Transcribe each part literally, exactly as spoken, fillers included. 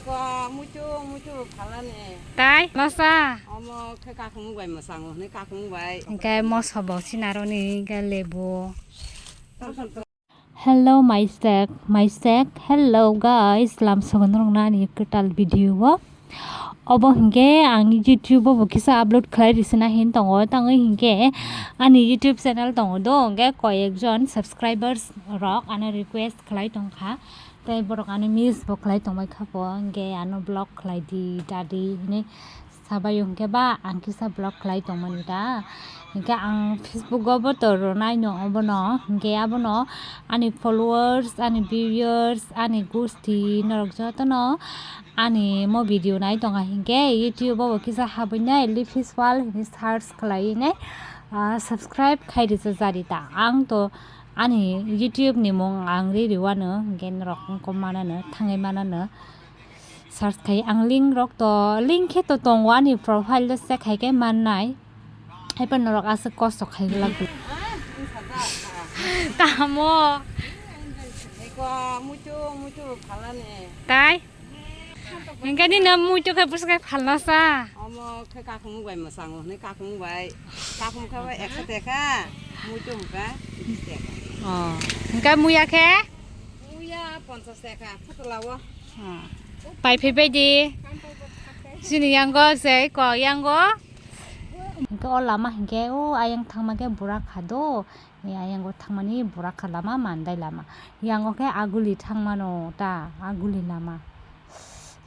Muitu, muitu phalani. Tai, masa. Omo khe kakhumuk bai mwsango hwnwi kakhumuk bai. Hingke moso bo sinaroni, hingke lebu. Hello, my sek, my sek. Hello, guys. Lamsogo norokno ani kwtal video o. Obo hingke ang YouTube o bo kisa upload khlai risina hin tongo. Tangwi hingke ani YouTube channel tongo do, hingke koyekjon subscribers rok ano request khlai tongkha. Tei borok ano miss bo khlai tongbai kha po, hingke ano vlog khlai di, dadi hinwi sabai hingke ba ang kisa vlog khlai tongmani da. Hingke ang Facebook o bo to rwnai no obono, hingke abono ani followers, ani viewers, ani gusti norok jotono ani mo video nai tonga hingke YouTube o bo kisa habwi nai Lipis World hinwi search khlai nai, ah, subscribe khai risa jari ta. Ang to ani YouTube ni mung ang ri riwano, hingke norok wngkok manano, thangwi manano, search khai. Ang link rok to, link khe to tongo ani profile o, check khai khe mannai. Haiphano norok aswk kosto khai glak. Tamo. Eko muitu, muitu phalani. Tai? Hingke nini muitu khe bwswk khe phalna sa? Omo khe kakhumuk bai mwsango hwnwi kakhumuk bai. Kakhumuk khe bai ekso teka, muitu hwnkha tris teka. Oh. Hingke muya khe? Muya ponchas teka, phutu lawo. Oh. Pai phai bai di. Chini yango se ko yango. Hingke o lama hingke o ayang thangma khe bura kha do. Ni ayang o thangmani bura kha lama mandai lama. Yango khe aguli thangmano ta, aguli lama.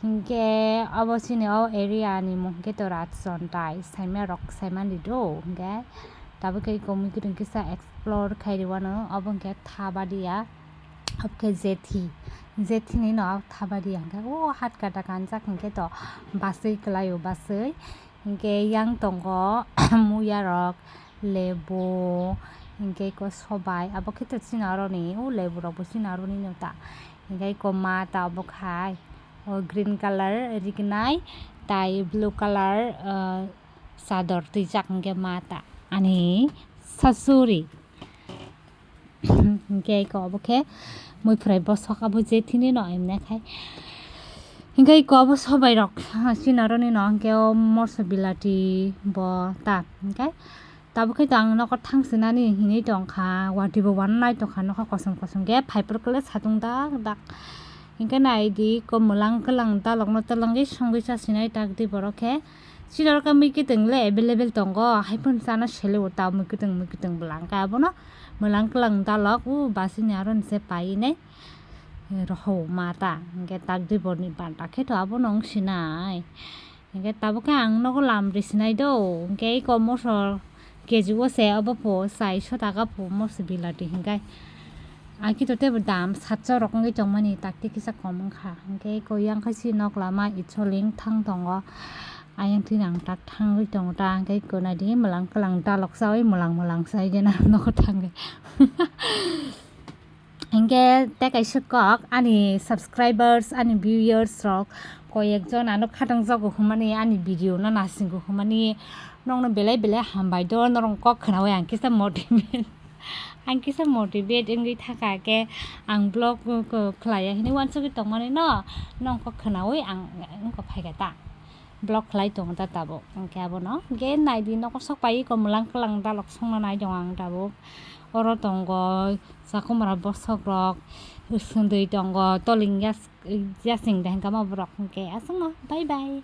Hingke abo chini o area ni mung khe to Rajchon tai, saima rok saimani do hingke. Tabuk khe komui kwrwng kisa explore khai rwano, obo hingke Thabadia, obo khe Jethi, Jethi ni no Thabadia hingke o hat kata kanjak hingke to basui kwlai o basui. Hingke yang tongo muya rok, lebu, hingke ko sobai, abo khe to chini aro ni, o lebu rok bo chini aro ni no ta. Hingke ko ma ta obo khai, o green colour rignai, tai blue colour, ah, chador twijak hingke ma ta ani sasuri. Hingke eko obo khe muiphwrai bosok abo Jethi ni no emne khai. Hingke eko obo sobai rok chini aro ni no hingke o morso bilati bo ta hingke tabuk khe to ang nogo thang sinani hinwi tongkha, watwi bo wananai tongkha nokha kosom kosom khe phaiphuru khe satung dak dak. Hingke nai di ko mwlang kwlang dalok no twlangwi songwi cha sinai tak di borok khe. Chini oro khe mui kwtwng le available tongo, hai phano chana sele o ta mui kwtwng, mui kwtwng bwla hwnkhe abono mwlang kwlang dalok o basini aro ni se painai rohor ma ta, hwnkhe tak dui borni banta khe to abono wng sinai. Hwnkhe tabuk khe ang nogo lam ri sinai do, hwnkhe eko mosor K G o se obo po chaiso taka po moso bilati hinkai. Aki to tebo dam satso rok wngwi tongmani takti kisa kom wngkha. Hwnkhe eko yang khe si nok lama itsoling thang tongo. Ayang twi nang tak thangwi tongo ta, hwnkhe eko naidi mwlang kwlang dalok chawi mwlang mwlang chawi gena nogo thangwi. Hwnkhe tei kaisa kok ani subscribers, ani viewers rok koi ekjon ano khatang jago hwnmani ani video no nasingo hwnmani nokno belai belai hambai do, norok kok khwnawi ang kisa motivate, ang kisa motivate wngwi thaka khe ang vlog khlaiya hinwi uansugwi tongmani no, nokno kok khwnawi ang wngkha phaikha ta. Vlog khlai tongo ta tabuk. Hwnkhe abono hwnkhe naidi nokosok pai eko mwlang kwlang dalok songna nai tongo ang tabuk. Oro tongo chakumara bosok rok, swngwi tongo toling yas-, yasing de hwnkhe ma borok hwnkhe aswkno bye bye.